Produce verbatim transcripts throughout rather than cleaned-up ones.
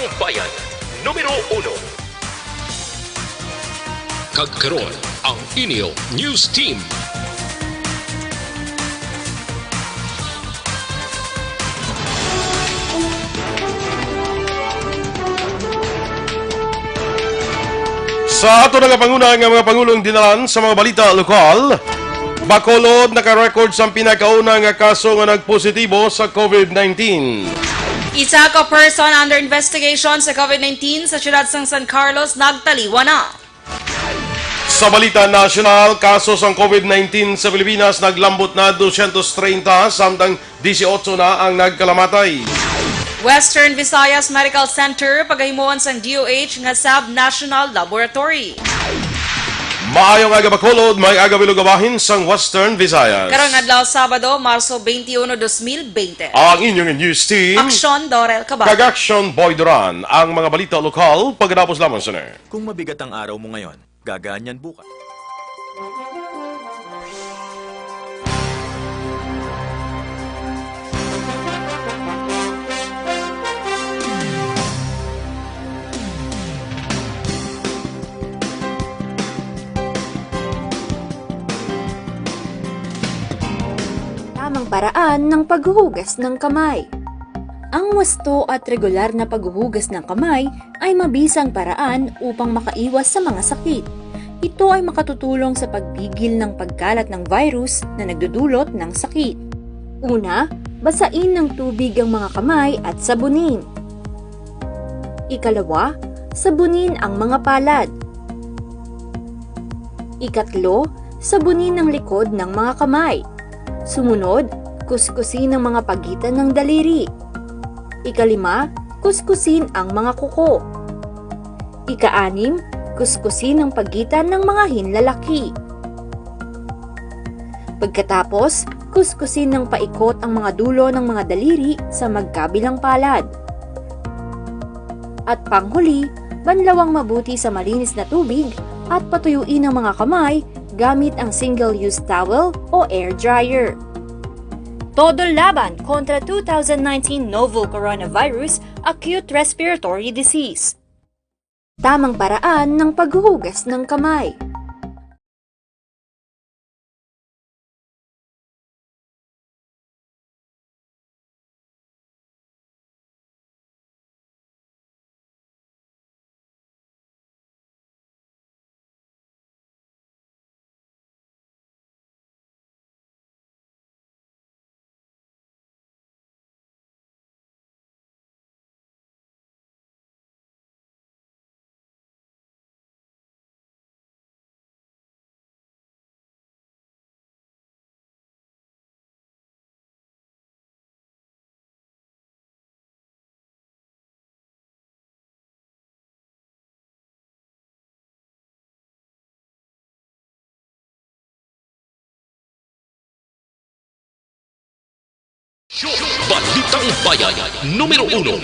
Bayan, numero uno. Kag karon, ang inyo news team. Sa ato nga panguna nga mga pangulong dinalan sa mga balita lokal, Bacolod naka-record sang pinakauna nga kaso nga nagpositibo sa COVID nineteen. Isa ka person under investigation sa COVID nineteen sa siyudad sang San Carlos nagtaliwan na. Sa balita nasyonal, kaso sang COVID nineteen sa Pilipinas naglambot na dosyentos treinta, samtang disiotso na ang nagkalamatay. Western Visayas Medical Center pagahimuon sang D O H nga sub-national laboratory. Maayo nga aga, Bacolod, may aga bilog abahin sang Western Visayas. Karong adlaw, Sabado, Marso twenty-one, dos mil bente. Ang inyong news team, Aksyon Dorel Cabal. Kag Aksyon Boy Duran. Ang mga balita lokal pagkatapos lamang sini. Kung mabigat ang araw mo ngayon, gagaan yan bukas. Tamang paraan ng paghuhugas ng kamay. Ang wasto at regular na paghuhugas ng kamay ay mabisang paraan upang makaiwas sa mga sakit. Ito ay makatutulong sa pagpigil ng pagkalat ng virus na nagdudulot ng sakit. Una, basain ng tubig ang mga kamay at sabunin. Ikalawa, sabunin ang mga palad. Ikatlo, sabunin ang likod ng mga kamay. Sumunod, kuskusin ang mga pagitan ng daliri. Ikalima, kuskusin ang mga kuko. Ikaanim, kuskusin ang pagitan ng mga hinlalaki. Pagkatapos, kuskusin ng paikot ang mga dulo ng mga daliri sa magkabilang palad. At panghuli, banlawang mabuti sa malinis na tubig at patuyuin ang mga kamay gamit ang single-use towel o air dryer. Todo laban kontra two thousand nineteen novel coronavirus acute respiratory disease. Tamang paraan ng paghuhugas ng kamay. Balitang Bayan, numero uno.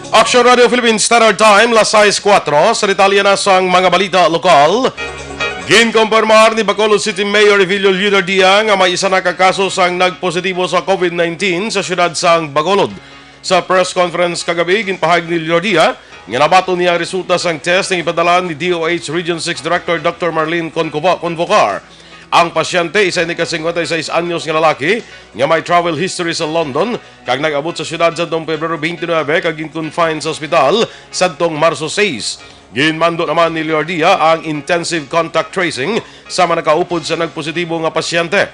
Action Radio Philippines Standard Time, las sais kuwatro. Sa detalye na sang mga balita lokal, ginkumpirmar ni Bacolod City Mayor Evilio Leonardia nga may isa na ka kaso sang nagpositibo sa COVID nineteen sa siyudad sang Bacolod. Sa press conference kagabi, ginpahayag ni Leonardia nga nabaton niya ang resulta sang test nga ipadala ni D O H Region six Director Doctor Marlene Concoba-, Convocar. Ang pasyente, isa ini ka singkwenta y seis anyos nga lalaki nga may travel history sa London kag nag-abot sa siyudad sadtong Pebrero twenty-nine kag gin-confine sa ospital sadtong Marso sais. Ginmando naman ni Leonardia ang intensive contact tracing sa mga nakaupod sa nagpositibo nga pasyente.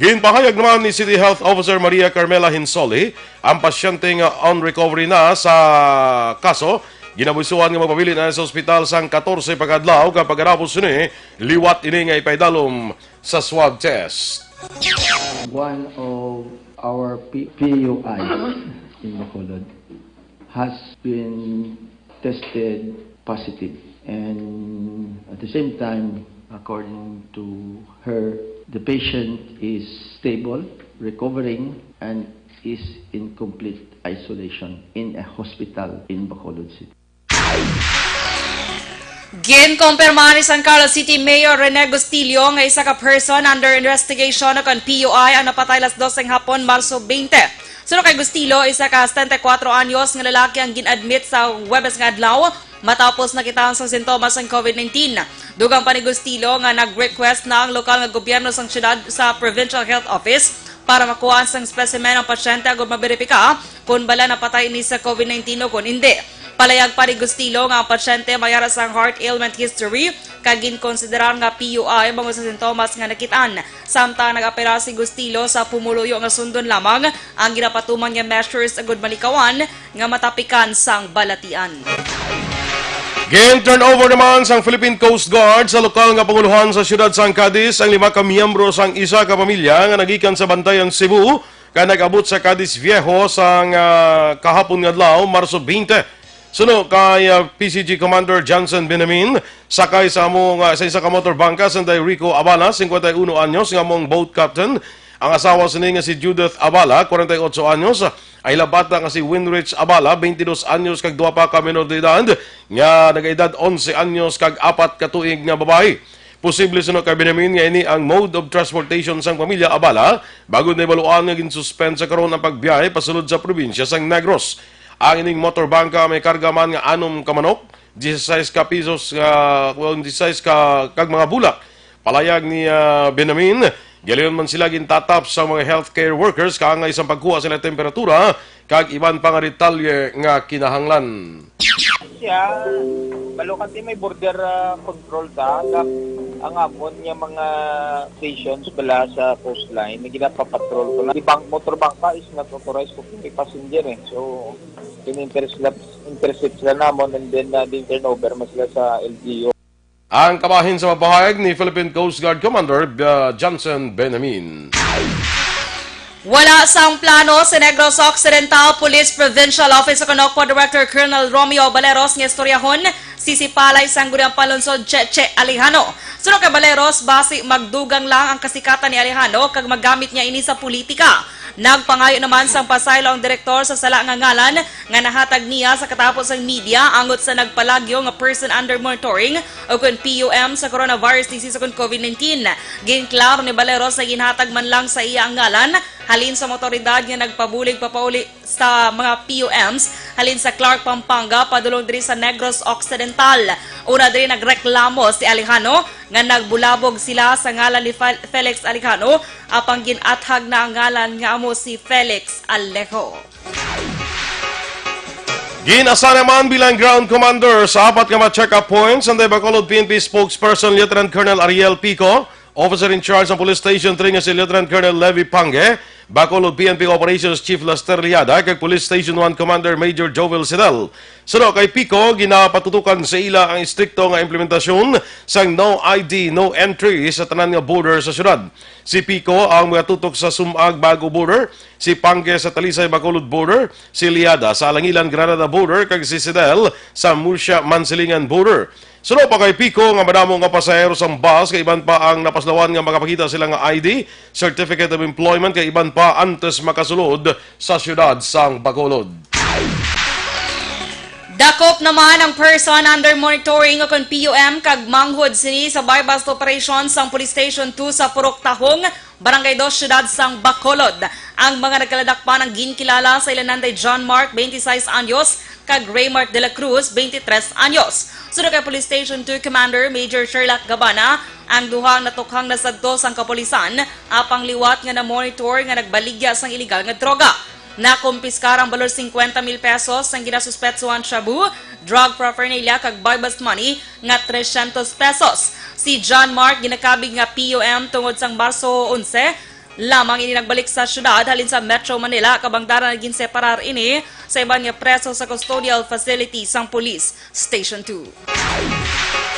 Ginpahayag naman ni City Health Officer Maria Carmela Hinsoli ang pasyente nga on recovery na sa kaso. Ginabusuhan nga magpabilin na sa ospital sang katorse pa ka adlaw, kag pagkatapos sini, liwat ini nga ipaidalom sa swab test. One of our P-, P U I in Bacolod has been tested positive. And at the same time, according to her, the patient is stable, recovering, and is in complete isolation in a hospital in Bacolod City. Ginkumpirma ni San Carlos City Mayor Rene Gustillo nga isa ka person under investigation o kon P U I ang napatay alas dos sang hapon, Marso twenty. Suno kay Gustillo, isa ka setenta y cuatro anyos nga lalaki ang gin-admit sa Huwebes nga adlaw matapos nakitaan sang sintomas sang COVID nineteen. Dugang pa ni Gustillo nga nag-request na ang lokal nga gobyerno sang siyudad sa Provincial Health Office para makuhaan sang specimen ang pasyente agud maberipika kon bala napatay ini sa COVID nineteen o kon indi. Palayag pa ni Gustillo nga ang pasyente may ara sang heart ailment history kag ginkonsiderar nga P U I bangod sa sintomas nga nakitaan. Samtang nag-apela si Gustillo sa pumuluyo nga sundon lamang ang ginapatuman nga measures agud malikawan nga matapikan sang balatian. Gin-turnover naman sang Philippine Coast Guard sa lokal nga pangulohan sa siyudad sang Cadiz ang lima ka miyembro sang isa ka pamilya nga nagikan sa Bantayan, Cebu, kag nag-abot sa Cadiz Viejo sang, ah, kahapon nga adlaw, Marso twenty. Suno kay, ah, P C G Commander Johnson Benamin, sakay sa amo nga sa isa ka motorbangka, sanday Rico Abala, singkwenta y uno anyos, nga amo ang boat captain. Ang asawa sini nga si Judith Abala, kwarenta y otso anyos, ang ila bata nga si Winrich Abala, twenty-dos anyos, kag duha pa ka menor de edad nga nagaedad onse anyos kag apat ka tuig nga babayi. Posible, suno kay Benamin, nga ini ang mode of transportation sang pamilya Abala, bangod nahibaluan nga ginsuspend sa karon ang pagbiyahe pasulod sa probinsya sang Negros. Ang ining motorbangka may karga man nga anom ka manok, dieciséis ka pisos nga, well, dieciséis ka, kag mga bulak. Palayag ni, ah, Benamin, gialiwan man sila gintatap sa mga healthcare workers kaangay sang pagkuha sila temperatura kag iban pa nga detalye nga kinahanglan. Siya, balo kasi may border, ah, control ta, kag ang amon nga mga stations bala sa coastline, nga ginapapatrol ko na. Ibang motor bangka is not authorized to carry passenger eh. So, in-intercept, intercept sila namon and then, ah, din turnover man sila sa L G U. Ang kabahin sa pagpahayag ni Philippine Coast Guard Commander, uh, Johnson Benamin. Wala sang plano si Negros Occidental Police Provincial Office o kon OCPPO Director Colonel Romeo Baleros nga istoryahon si sipalay sang Guriang Panlungsod, Cheche Alejano. Suno kay Baleros, basi magdugang lang ang kasikatan ni Alejano kag magamit niya ini sa politika. Nagpangayo naman sang pasaylo ang direktor sa sala nga ngalan nga nahatag niya sa katapos sang media angot sa nagpalagyo nga person under monitoring o kon P U M sa coronavirus disease o kon COVID nineteen. Ginklaro ni Baleros nga ginhatag man lang sa iya ang ngalan halin sa mga awtoridad nga nagpabulig papauli sa mga P U Ms halin sa Clark, Pampanga, padulong diri sa Negros Occidental. Una diri nagreklamo si Alejano nga nagbulabog sila sa ngalan ni Fel-, Felix Alejano, apang gin-athag na ang ngalan nga amo si Felix Alejo. Gin-assign naman bilang ground commander sa apat ka mga check-up points ang Bacolod P N P spokesperson Lieutenant Colonel Ariel Pico, officer in charge sa Police Station three nga si Lieutenant Colonel Levy Pange, Bacolod P N P Operations Chief Lester Liada, kag Police Station one Commander Major Jovel Sidel. Suno kay Pico, ginapatutukan sa ila ang estrikto nga implementasyon sang no I D, no entry sa tanan nga border sa syudad. Si Pico ang magatutok sa Sumag, Bago border, si Pange sa Talisay, Bacolod border, si Liada sa Alangilan, Granada border, kag si Sidel sa Murcia, Mansilingan border. Suno pa kay Pico nga madamo nga pasahero sang bus kay iban pa ang napaslawan nga makapakita sila nga I D, certificate of employment kay iban pa antes makasulod sa siyudad sang Bacolod. Dakop naman ang person under monitoring o kon P U M kag manghod sini sa buy-bust operation sang Police Station two sa Purok Tahong, Barangay Dos, siyudad sang Bacolod. Ang mga nagkaladakpan ang ginkilala sa ilananday John Mark, twenty-seis anyos, kag Raymart de la Cruz, twenty-tres anyos. Suno kay Police Station two Commander Major Sherlock Gabana, ang duha ang natukhang nasadto sang kapulisan, apang liwat nga na-monitor nga nagbaligya sang iligal nga droga. Nakumpiskar ang balor singkwenta mil pesos sang ginasuspetsuhan shabu, drug paraphernalia kag buy-bust money nga trescientos pesos. Si John Mark ginakabig nga P U M tungod sang Marso onse lamang ini nagbalik sa syudad halin sa Metro Manila, kabang dara na ginseparar ini sa iban nga preso sa custodial facility sang Police Station two.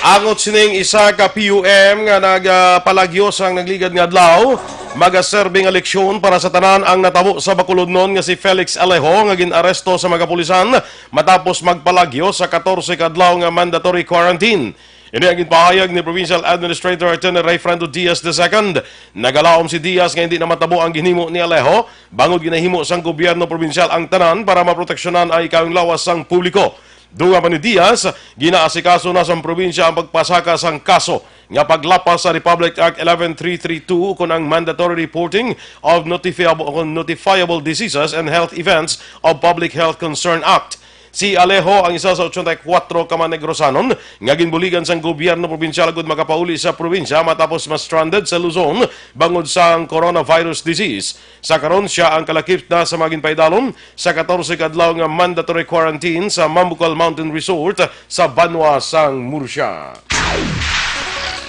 Angot sining isa ka P U M nga nagpalagyo sang nagligad nga adlaw, magaserbi nga leksyon para sa tanan ang natabo sa Bacolodnon nga si Felix Alejo nga gin-aresto sa mga kapulisan matapos magpalagyo sa katorse ka adlaw nga mandatory quarantine. Ini ang ginpahayag ni Provincial Administrator Attorney Rayfrando Diaz the second. Nagalaom si Diaz nga hindi na matabo ang ginhimo ni Alejo, bangod ginahimo sang gobyerno probinsyal ang tanan para maproteksyonan ang ikayong lawas sang publiko. Dugang pa ni Diaz, ginaasikaso na sang probinsya ang pagpasaka sang kaso nga paglapas sa Republic Act eleven three three two ukon ang mandatory reporting of notifiable, notifiable diseases and health events of Public Health Concern Act. Si Alejo ang isa sa ochenta y kuwatro ka mga Negrosanon nga ginbuligan sang gobyerno probinsyal agud makapauli sa probinsya matapos ma-stranded sa Luzon bangod sang coronavirus disease. Sa karon, sia ang kalakip na sa mga ginpaidalom sa katorse ka adlaw nga mandatory quarantine sa Mambukal Mountain Resort sa banwa sang Murcia.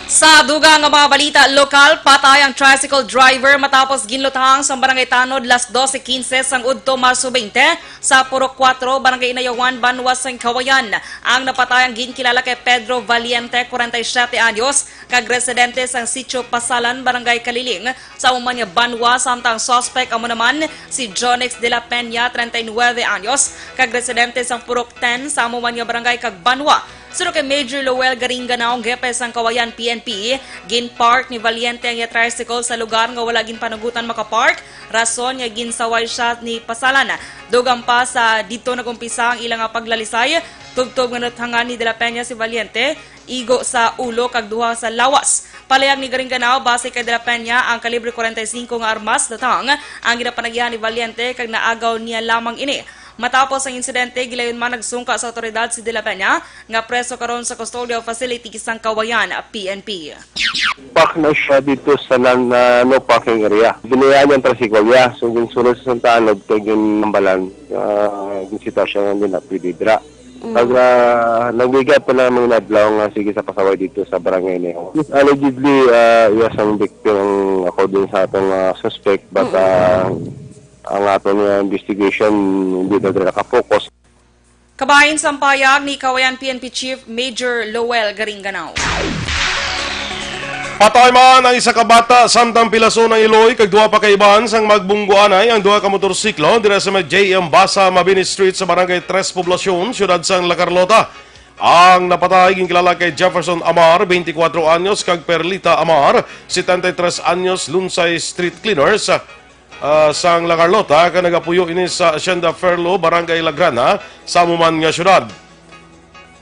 Sa dugang nga mga balita lokal, patay ang tricycle driver matapos ginlutang sa Barangay Tanod las doce quince sang udto Marso veinte sa Purok Kuwatro, Barangay Inayawan, Banwa sang Kawayan. Ang napatay ang ginkilala kay Pedro Valiente, kwarenta y siyete anyos, kag residente sang Sitio Pasalan, Barangay Kaliling, sa amo man nga banwa, samtang suspect amo naman si Jonex de la Peña, treinta y nueve anyos, kag residente sang Purok ten sa amo man nga barangay kag banwa. Suno kay Major Lowell Garingganao, ang hepe sang Kawayan P N P, ginpark ni Valiente ang iya tricycle sa lugar nga wala ginpanugutan makapark, rason nga ginsaway sia ni Pasalan. Dugang pa sa didto nag-umpisa ang ila nga paglalisay, tubtob nga nalutangan ni De La Peña si Valiente, igo sa ulo kag duha sa lawas. Palayag ni Garingganao, base kay De La Peña, ang kalibre kwarenta y singko nga armas, lutang, ang ginapanagihan ni Valiente kag naagaw niya lamang ini. Matapos ang insidente, gilayon man nagsungka sa awtoridad si De La Peña nga preso karon sa custodial facility sang Kawayan P N P. Park na siya dito sa non, ah, no parking area. Binayaan niya ang tricycle niya. So, ginsulod sa Santa Ana, kay ginambalan, ah, ginsita siya nga hindi na pwede dira. Pag, ah, nagligad pa lang mga adlaw nga sige sa pasaway dito sa barangay niya. Allegedly, ah, iya sang victim ang according sa atong, ah, suspect, but, ah, ang aton nga investigation hindi na dira nakapokus. Kabahin sang payag ni Kawayan P N P Chief Major Lowell Garingganao. Patay man ang isa ka bata, samtang pilason ang iloy kag duha pa ka iban sang magbungguanay ang duha ka motorsiklo dira sa may J M Basa, Mabini Street sa Barangay Tres Poblacion, siyudad sang La Carlota. Ang napatay ginkilala kay Jefferson Amar, twenty-four anyos, kag Perlita Amar, setenta y tres anyos, lunsay street cleaners, ah, sang La Carlota, kag nagapuyo ini sa Hacienda Ferlo, Barangay Lagrana, sa amo man nga syudad.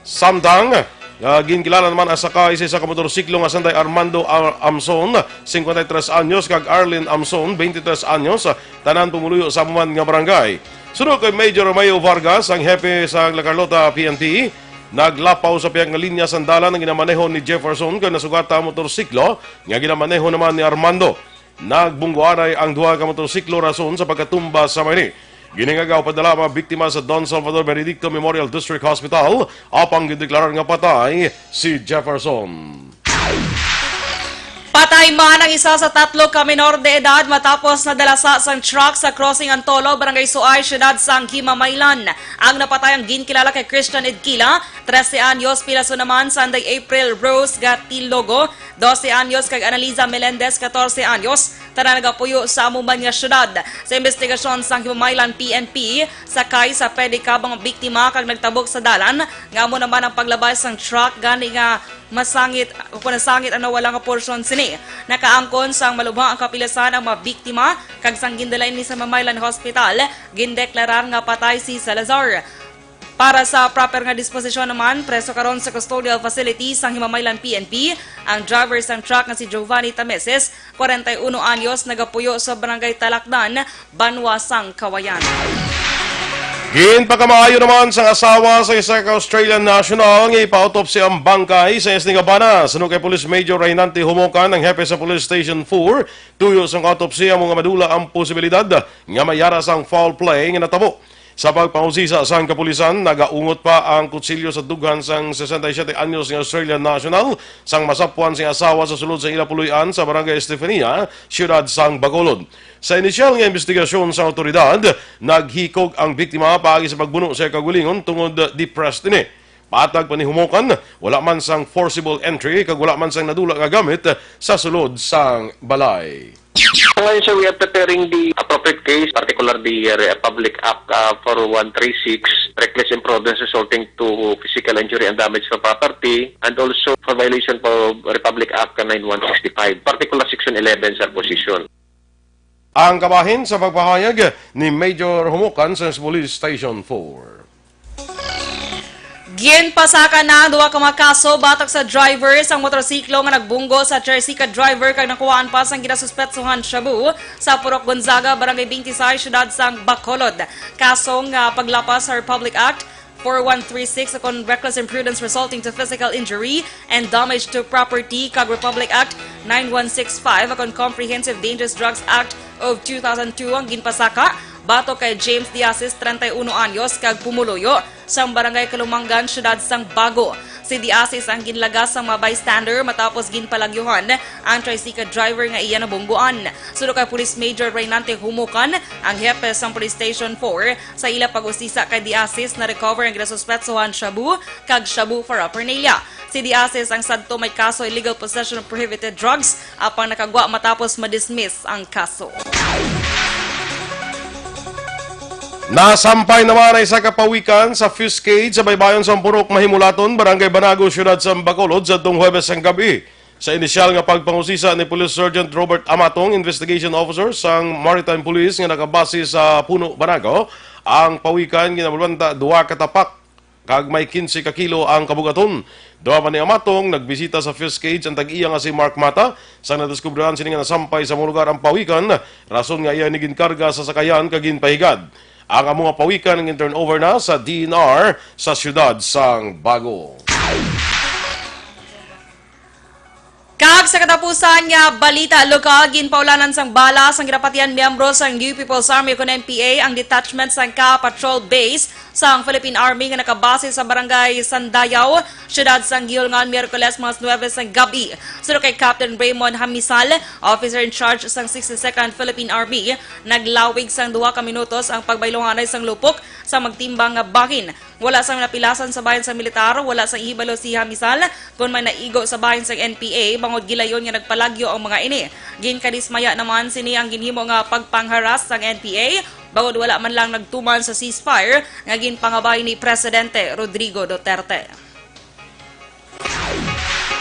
Samtang, ah, ginkilala naman ang sakay sa isa ka motorsiklo nga sanday Armando Ar-, Amson, cincuenta y tres anyos, kag Arlene Amson, veintitrés anyos, tanan pumuluyo sa amo man nga barangay. Suno kay Major Romeo Vargas, ang hepe sa La Carlota P N P, naglapaw sa pihak nga linya sang dalan ang ginamaneho ni Jefferson kag nasugata ang motorsiklo nga ginamaneho naman ni Armando. Nagbungguanay ang duha ka motorsiklo rason sa pagkatumba sa may ini. Ginhingagaw padala ang mga biktima sa Don Salvador Benedicto Memorial District Hospital, apang gindeklarar nga patay si Jefferson. Patay man ang isa sa tatlo ka menor de edad matapos nadalasa sang truck sa Crossing Antolo, Barangay Suay, Siyudad sang Himamaylan. Ang napatay ang ginkilala kay Christian Edquila, trese anyos, pilason naman sanday April Rose Gatilogo, doce anyos, kag Analiza Melendez, katorse anyos, tanan nagapuyo sa amo man nga syudad. Sa imbestigasyon sang Himamaylan P N P, sakay sa pedicab ang biktima kag nagtabok sa dalan, nga amo naman ang paglabay sang truck gani nga masangit o kung nasangit ang nawala nga porsyon sini. Nakaangkon sang malubha ang kapilasan ang mga biktima, kag sang gindala ini sa Himamaylan Hospital, gindeklarar nga patay si Salazar. Para sa proper nga disposisyon naman, preso karon sa custodial facility sang Himamaylan P N P ang driver sang truck nga si Giovanni Tameses, kwarenta y uno anyos, nagapuyo sa Barangay Talakdan, Banwa sang Kawayan. Ginpakamaayo naman sang asawa sa isa ka Australian national nga ipa-autopsy ang bangkay sa iya sini nga bana. Suno kay Police Major Reynante Humocan, ang hepe sa Police Station four, tuyo sang autopsy amo nga madula ang posibilidad nga may ara sang foul play nga natabo. Sa pagpangusisa sang kapulisan, nagaungot pa ang kutsilyo sa dughan sang sesenta y siyete anyos nga Australian national sang masapwan sing asawa sa sulod sa ila puloy-an sa Barangay Estefania, siyudad sang Bacolod. Sa inisyal nga imbestigasyon sa awtoridad, naghikog ang biktima paagi sa pagbuno sa iya kaugalingon tungod depressed ini. Patag pa ni Humocan, wala man sang forcible entry kag wala man sang nadula nga gamit sa sulod sang balay. So ngayon, sir, we are preparing the appropriate case, particular the uh, Republic Act uh, four one three six, reckless imprudence resulting to physical injury and damage to property, and also for violation of Republic Act nine one sixty-five, particular section eleven, sir, position. Ang kabahin sa pagpahayag ni Major Humocan sa Police Station four. Ginpasaka na ang duha ka mga kaso batok sa driver sang motorsiklo nga nagbunggo sa tricycle driver kag nakuhaan pa sang ginasuspetsohan shabu sa Purok Gonzaga, Barangay twenty-six, Siyudad sang Bacolod. Kaso nga paglapas sa Republic Act four one three six ukon reckless imprudence resulting to physical injury and damage to property kag Republic Act nine one six five ukon Comprehensive Dangerous Drugs Act of two thousand two ang ginpasaka batok kay James Diasis, treinta y uno anyos, kag pumuluyo sang Barangay Kalumangan, Siyudad sang Bago. Si Diasis ang ginlagas sang mga bystander matapos ginpalagyuhan ang tricycle driver nga iya nabungguan. Suno kay Police Major Reynante Humukan, ang hepe sang Police Station four, sa ila pag-usisa kay Diasis, na-recover ang ginasuspetsohan shabu kag shabu paraphernalia. Si Diasis ang sadto may kaso illegal possession of prohibited drugs, apang nakagwa matapos ma-dismiss ang kaso. Nasampay naman ang isa ka pawikan sa Fuse Cage sa baybayon sang Purok Mahimulaton, Barangay Banago, Siyudad sang Bacolod, sa tong Huwebes sang gabi. Sa inisyal nga pagpangusisa ni Police Sergeant Robert Amatong, Investigation Officer sang Maritime Police nga nakabase sa Puno, Banago, ang pawikan ginabulwanta duha ka tapak kag may quince ka kilo ang kabugaton. Duha pa ni Amatong, nagbisita sa Fuse Cage ang tag-iya nga si Mark Mata, sang nadiskubrihan sini nga nasampay sa mga lugar ang pawikan, rason nga iya ini ginkarga sa sakayan kag ginpahigad. Ang amo nga pawikan ang gin-turnover na sa D N R sa siyudad sang Bago. Kag sa katapusan nga balita lokal, ginpaulanan sang bala sang ginapatihan miyembro sang New People's Army ukon N P A ang detachment sang Ka Patrol Base sang Philippine Army nga nakabase sa Barangay Sandayaw, siyudad sang Guiolngan, Miyerkules, mga alas nuwebe sang gab-i. Suno kay Captain Raymond Hamisal, officer in charge sang sixty-second Philippine Army, naglawig sang duha ka minutos ang pagbayluhanay sang lupok sa magtimbang nga bahin. Wala sang napilasan sa bahin sang militar, wala sang ihibalo si Hamisal kon may naigo sa bahin sang N P A, bangod gilayon nga nagpalagyo ang mga ini. Ginkadismaya naman sini ang ginhimo nga pagpangharas sang N P A, bangod wala man lang nagtuman sa ceasefire nga ginpangabay ni Presidente Rodrigo Duterte.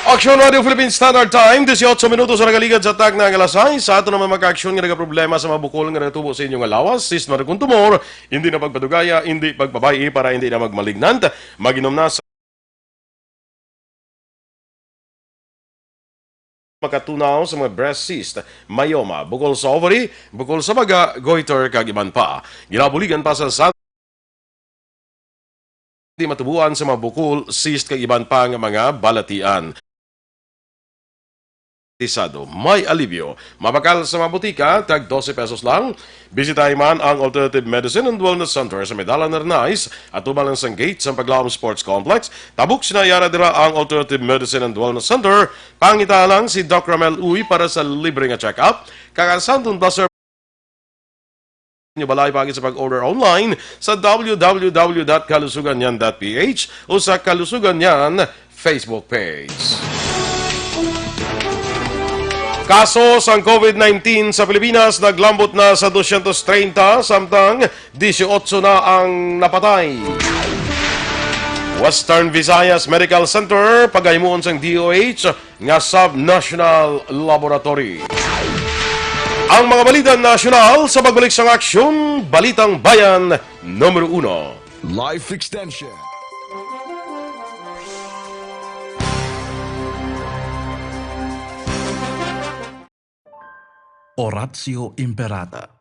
Aksyon Radio Philippine Standard Time, dieciocho minutos ang nagaligad sa takna nga alas sais. Sa aton naman mga aksyon nga nagaproblema sa mga bukol nga natubo sa inyo nga lawas, cyst, marikon, tumor, hindi na pagpadugaya, hindi pagpabay-i para hindi na magmalignant. Mag-inom na sa makatunaw sa mga breast cyst, myoma, bukol sa ovary, bukol sa baga, goiter, kag iban pa. Ginabuligan pa sa, sa di matubuan sa mga bukol, cyst, kag iban pa nga mga balatian. Isado, may alibyo. Mabakal sa mga butika, tag dose pesos lang. Bisitahi man ang Alternative Medicine and Wellness Center sa may Dalan Arnaiz, atuban lang sang gate sang Paglaom Sports Complex. Tabok sina yara dira ang Alternative Medicine and Wellness Center. Pangita lang si Doc Ramel Uy para sa libre nga check-up. Kag ang Santon Plaza inyo balay paagi sa pag-order online sa w w w dot kalusugan niyan dot p h o sa Kalusugan Niyan Facebook page. Kaso sang COVID nineteen sa Pilipinas naglambot na sa dosyentos treinta, samtang dieciocho na ang napatay. Western Visayas Medical Center, pagahimuon sang D O H nga sub-national laboratory. Ang mga balita nasyonal sa pagbalik sang aksyon, Balitang Bayan numero uno. Life Extension. Oratio Imperata.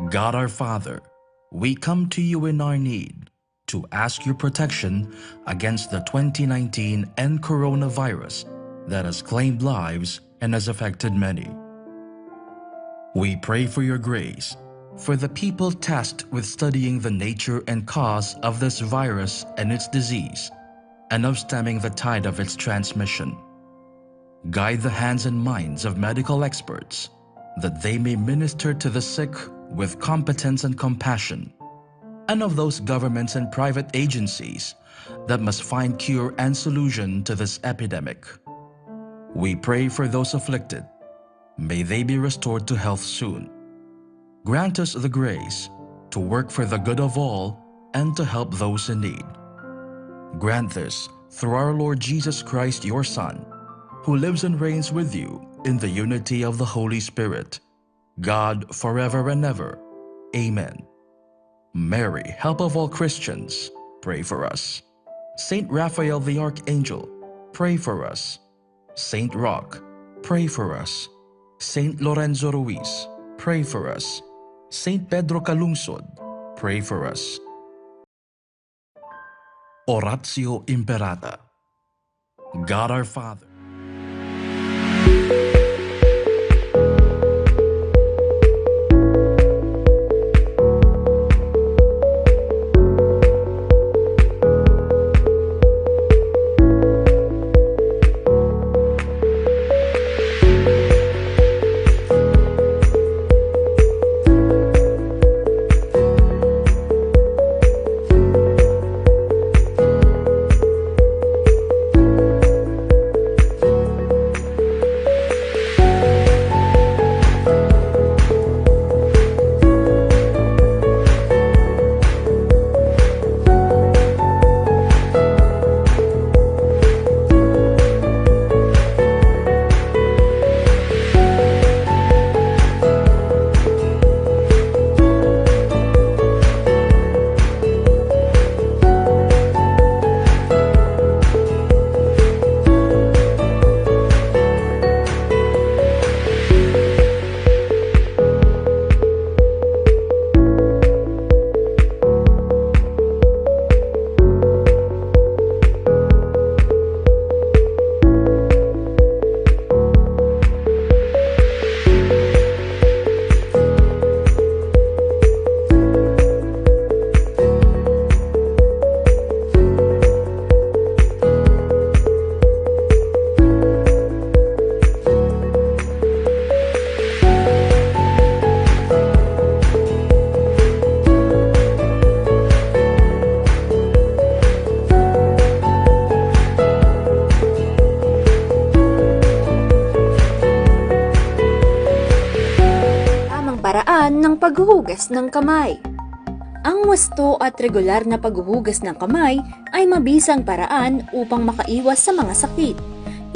God our Father, we come to you in our need to ask your protection against the twenty nineteen N coronavirus that has claimed lives and has affected many. We pray for your grace for the people tasked with studying the nature and cause of this virus and its disease, and of stemming the tide of its transmission. Guide the hands and minds of medical experts, that they may minister to the sick with competence and compassion, and of those governments and private agencies that must find cure and solution to this epidemic. We pray for those afflicted. May they be restored to health soon. Grant us the grace to work for the good of all and to help those in need. Grant this through our Lord Jesus Christ, your Son, who lives and reigns with you in the unity of the Holy Spirit, God, forever and ever. Amen. Mary, help of all Christians, pray for us. Saint Raphael the Archangel, pray for us. Saint Roch, pray for us. Saint Lorenzo Ruiz, pray for us. Saint Pedro Calungsod, pray for us. Oratio Imperata. God our Father. Tamang paraan ng paghuhugas ng kamay. Ang wasto at regular na paghuhugas ng kamay ay mabisang paraan upang makaiwas sa mga sakit.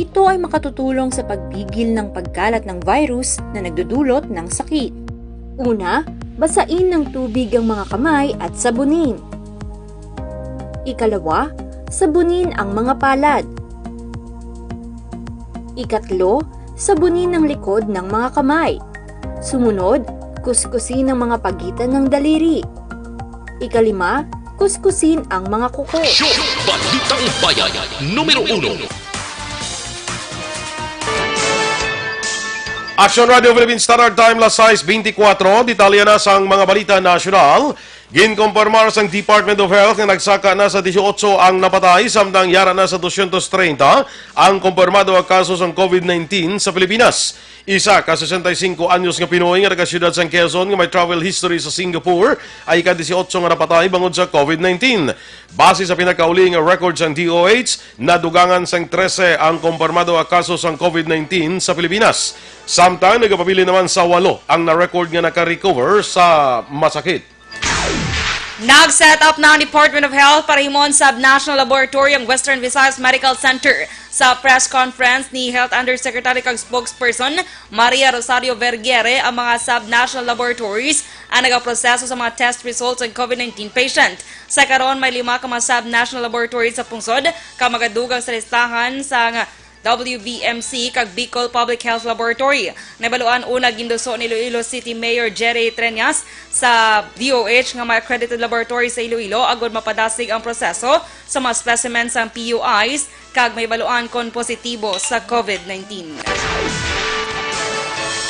Ito ay makatutulong sa pagpigil ng pagkalat ng virus na nagdudulot ng sakit. Una, basain ng tubig ang mga kamay at sabunin. Ikalawa, sabunin ang mga palad. Ikatlo, sabunin ang likod ng mga kamay. Sumunod, kuskusin ang mga pagitan ng daliri. Ikalima, kuskusin ang mga kuko. Show! Balitang Bayan, numero uno. Action Radio Philippine Standard Time, las sais beintikwatro. Detalye na sang mga balita nasyonal. Ginkompormar sang Department of Health nga nagsaka na sa dieciocho ang napatay, samtang yara na sa dosyentos treinta ang kompormado nga kaso sang covid nineteen sa Pilipinas. Isa ka sesenta y cinco anyos nga Pinoy nga taga-siyudad sang Quezon nga may travel history sa Singapore ay ika dieciocho nga napatay bangod sa covid nineteen. Base sa pinakauli nga record sang D O H, nadugangan sang trese ang kompormado nga kaso sang covid nineteen sa Pilipinas. Samtang nagapabilin naman sa walo ang na-record nga naka-recover sa masakit. Nag-set up na ang Department of Health para himuon sub-national laboratory ang Western Visayas Medical Center. Sa press conference ni Health Undersecretary kag spokesperson Maria Rosario Vergiere, ang mga sub-national laboratories ang nagaproseso sa mga test results sa covid nineteen patient. Sa karon, may lima ka mga sub-national laboratories sa pungsod, ka magadugang sa listahan sang W B M C kag Bicol Public Health Laboratory. Nabaluan una ginduso ni Iloilo City Mayor Jerry Treñas sa D O H nga may accredited laboratory sa Iloilo agud mapadasig ang proseso sa mga specimen sang P U Is kag may baluan kon positibo sa covid nineteen.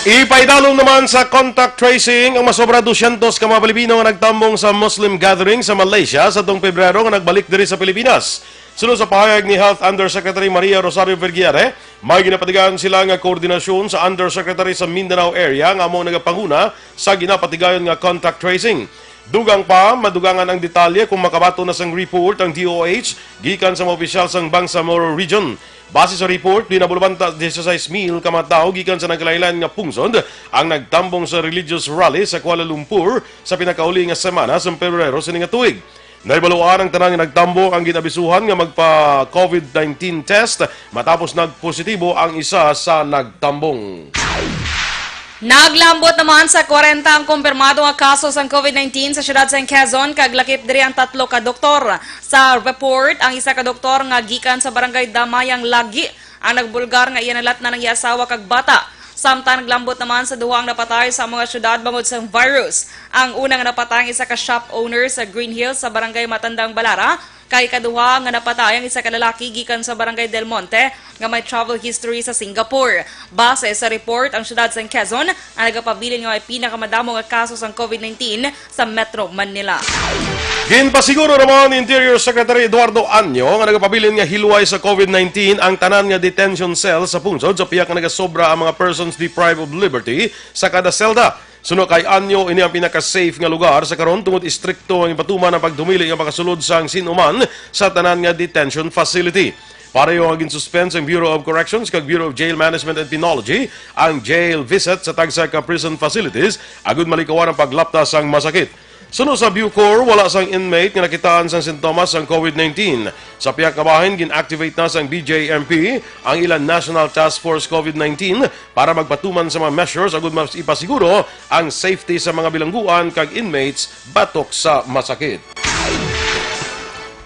Ipaidalom naman sa contact tracing ang masobra dosyentos ka mga Pilipino nga nagtambong sa Muslim gathering sa Malaysia sa tuong Pebrero nga nagbalik diri sa Pilipinas. Suno sa pahayag ni Health Undersecretary Maria Rosario Vergiere, may ginapatigayon sila nga koordinasyon sa Undersecretary sa Mindanao Area nga amo nagapanguna sa ginapatigayon nga contact tracing. Dugang pa, madugangan ang detalye kung makabaton na sang report ang D O H gikan sa mga opisyal sang Bangsamoro Region. Base sa report, di nabulabanta dieciséis mil ka mga tawo gikan sa nagkalain-lain nga pungsod ang nagtambong sa religious rally sa Kuala Lumpur sa pinakauli nga semana sa Pebrero sini nga tuig. Nahibaluan ang tanan nga nagtambong ang gin-abisuhan nga magpa-covid nineteen test matapos nagpositibo ang isa sa nagtambong. Naglambot naman sa kwarenta ang kumpirmado nga kaso sang COVID nineteen sa siyudad sang Quezon, kag lakip diri ang tatlo ka doktor. Sa report, ang isa ka doktor nga gikan sa Barangay Damayang Lagi ang nagbulgar nga iya nalatnan ang iya asawa kag bata. Samtang naglambot naman sa duha ang napatay sa mga siyudad bangod sang virus. Ang una nga napatay ang isa ka shop owner sa Green Hills sa Barangay Matandang Balara, kay ikaduha nga napatay ang isa ka lalaki gikan sa Barangay Del Monte nga may travel history sa Singapore. Base sa report, ang siyudad sang Quezon ang nagapabilin nga may pinakamadamo nga kaso sang COVID nineteen sa Metro Manila. Ginpasiguro naman ni Interior Secretary Eduardo Anyo nga nagapabilin nga hilway sa COVID nineteen ang tanan nga detention cell sa pungsod, sa pihak nga nagasobra ang mga persons deprived of liberty sa kada selda. Suno kay Anyo, ini ang pinaka-safe nga lugar sa karon tungod istrikto ang ipatuman ang pagdumili nga makasulod sang sin-o man sa tanan nga detention facility. Pareho nga ginsuspend sang Bureau of Corrections kag Bureau of Jail Management and Penology ang jail visit sa tagsa ka prison facilities agud malikawan ang paglapta sang masakit. Suno sa Bucor, wala sang inmate nga nakitaan sang sintomas sang COVID nineteen. Sa pihak nga bahin, gin-activate na sang B J M P ang ilang National Task Force COVID nineteen para magpatuman sa mga measures agud mas ipasiguro ang safety sa mga bilangguan kag inmates batok sa masakit.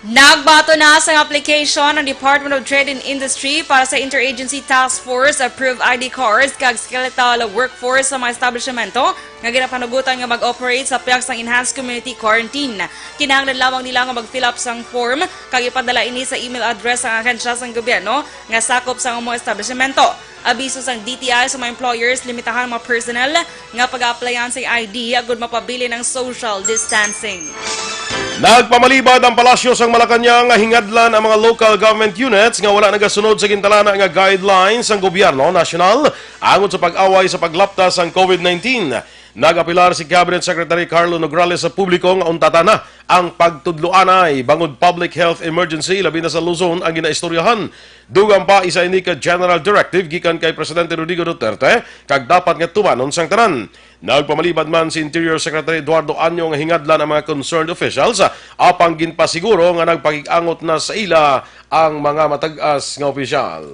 Nagbato na sang application ang Department of Trade and Industry para sa Interagency Task Force Approved I D Cards kag Skeletal Workforce sa mga establishmento nga ginapanugutan nga mag-operate sa pihak sang Enhanced Community Quarantine. Kinahanglan lamang nila nga mag-fill up sang form kag ipadala ini sa email address sang ahensya sang gobyerno nga sakop sang amo establishmento. Abiso sang D T I sa mga employers, limitahan ang mga personnel nga pag-aaplayan sa I D agud mapabilin ang social distancing. Nagpamalibad ang Palasyo sang Malacañang nga hingadlan ang mga local government units nga wala nagasunod sa gintalana nga guidelines sang gobyerno nasyonal angot sa pag-away sa paglapta sang COVID nineteen. Nag-apelar si Cabinet Secretary Carlo Nograles sa publiko nga untatan na ang pagtudloanay bangod public health emergency, labi na sa Luzon ang ginaistoryahan. Dugang pa, isa ini ka general directive gikan kay Presidente Rodrigo Duterte kag dapat nga tumanon sang tanan. Nagpamalibad man si Interior Secretary Eduardo Anyo nga hingadlan ang mga concerned officials, apang ginpasiguro nga nagpakig-angot na sa ila ang mga matag-as nga opisyal.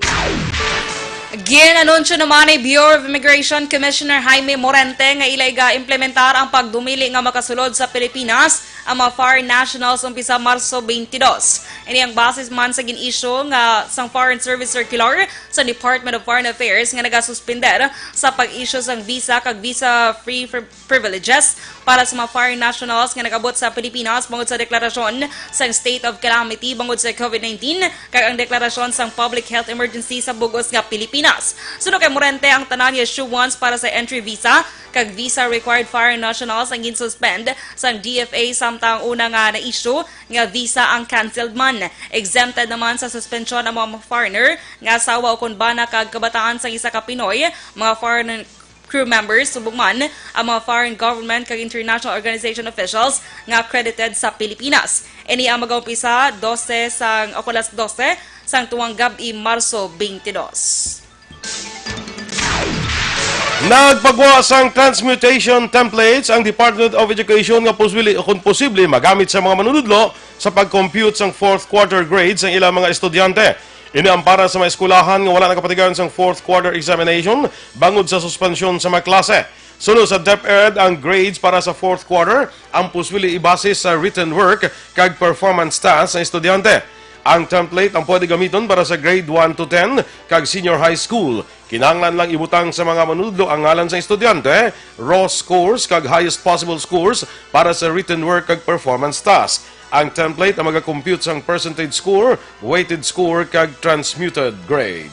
Gin-anunsyo naman ni Bureau of Immigration Commissioner Jaime Morente nga ila iga-implementar ang pagdumili nga makasulod sa Pilipinas ang mga foreign nationals umpisa Marso twenty-two. Ini ang basis man sa gin-issue nga sang Foreign Service Circular sa Department of Foreign Affairs nga nagasuspender sa pag-issue sang visa kag visa-free privileges para sa mga foreign nationals nga nag-abot sa Pilipinas bangod sa deklarasyon sang state of calamity bangod sa COVID nineteen kag ang deklarasyon sang public health emergency sa bug-os nga Pilipinas. Suno kay Morente, ang tanan nga issuance para sa entry visa kag visa required foreign nationals ang ginsuspend sang D F A, samtang ang una nga na-issue nga visa ang canceled man. Exempted naman sa suspensyon ang mga foreigner nga asawa o kon bana kag kabataan sang isa ka Pinoy, mga foreign crew members, subong man ang mga foreign government kag international organization officials nga accredited sa Pilipinas. Ini ang mag-umpisa dose sang, o kon alas dose sang tuwang gab-i, Marso twenty-two. Nagpagwa sang transmutation templates ang Department of Education nga posible, kung posible, magamit sa mga manunudlo sa pag-compute sang fourth quarter grades sang ilang mga estudyante. Ini ang para sa mga eskwelahan nga wala nakapatigayon sang fourth quarter examination bangod sa suspensyon sa mga klase. Suno sa DepEd, ang grades para sa fourth quarter ang posible ibase sa written work kag performance test sa estudyante. Ang template ang pwede gamiton para sa grade one to ten kag senior high school. Kinahanglan lang ibutang sa mga manunudlo ang ngalan sa estudyante, raw scores, kag highest possible scores para sa written work kag performance task. Ang template ang magakompute sang percentage score, weighted score, kag transmuted grade.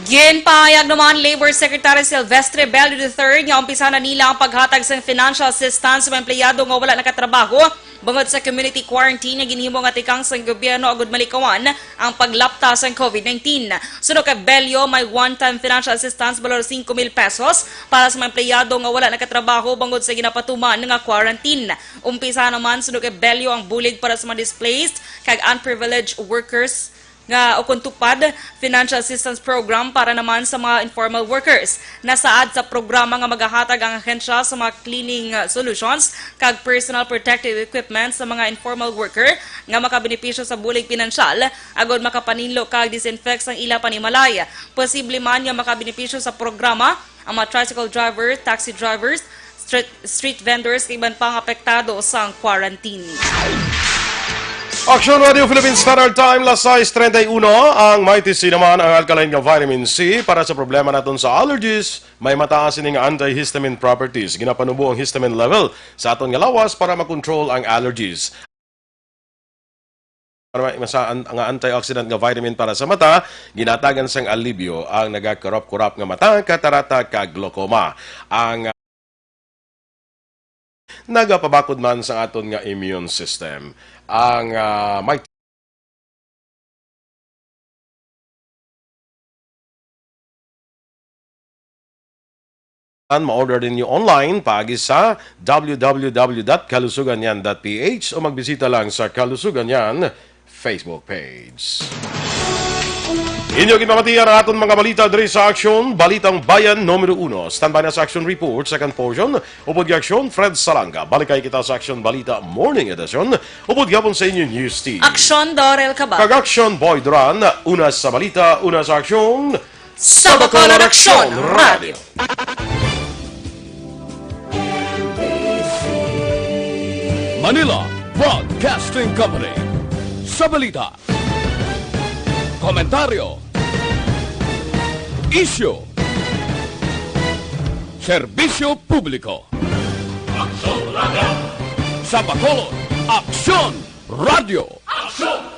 Ginpahayag naman Labor Secretary Silvestre Bello the third nga umpisa na nila ang paghatag sang financial assistance sa mga empleyado nga wala nakatrabaho bangod sa community quarantine nga ginhimo nga tikang sang gobyerno agud malikawan ang paglapta sang COVID nineteen. Suno kay Bello, may one-time financial assistance balor singko mil pesos para sa mga empleyado nga wala nakatrabaho bangod sa ginapatuman nga quarantine. Umpisa naman, suno kay Bello, ang bulig para sa mga displaced kag unprivileged workers nga ukon tupad, financial assistance program para naman sa mga informal workers. Nasaad sa programa nga magahatag ang ahensya sa mga cleaning, uh, solutions kag personal protective equipment sa mga informal worker nga makabenepisyo sa bulig pinansyal agod makapaninlo kag disinfect sang ila panimalay. Posible man nga makabenepisyo sa programa ang mga tricycle driver, taxi drivers, street, street vendors kag iban pang apektado sang quarantine. Aksyon Radio Philippine Standard Time, las sais treinta y uno. Ang Mighty C naman ang alkaline nga vitamin C para sa problema naton sa allergies. May mataas ini nga antihistamine properties. Ginapanubo ang histamine level sa aton nga lawas para makontrol ang allergies. Para may masa-, an-, nga antioxidant nga vitamin para sa mata, ginatagan sang alibyo ang nagakurap-kurap nga mata, katarata, kag glaucoma. Ang, ah, nagapabakod man sa aton nga immune system. Ang, ah, may ma-order ninyo online paagi sa w w w dot kalusuganyan dot p h o magbisita lang sa Kalusuganyan Facebook page. Inyo ginpamatian ang aton mga balita diri sa Aksyon, Balitang Bayan numero uno. Standby na sa Aksyon Report, second portion. Upod kay Aksyon, Fred Salanga. Balik kay kita sa Aksyon Balita Morning Edition. Upod gihapon sa inyo News Team. Aksyon, Dorel Cabal. Kag Aksyon, Boy Duran. Una sa balita, una sa aksyon. Sa Bacolod Aksyon Radio. Manila Broadcasting Company. Sa balita, komentaryo, isyu, serbisyo publiko. Aksyon Radio. Sa Bacolod, Aksyon Radio. Aksyon!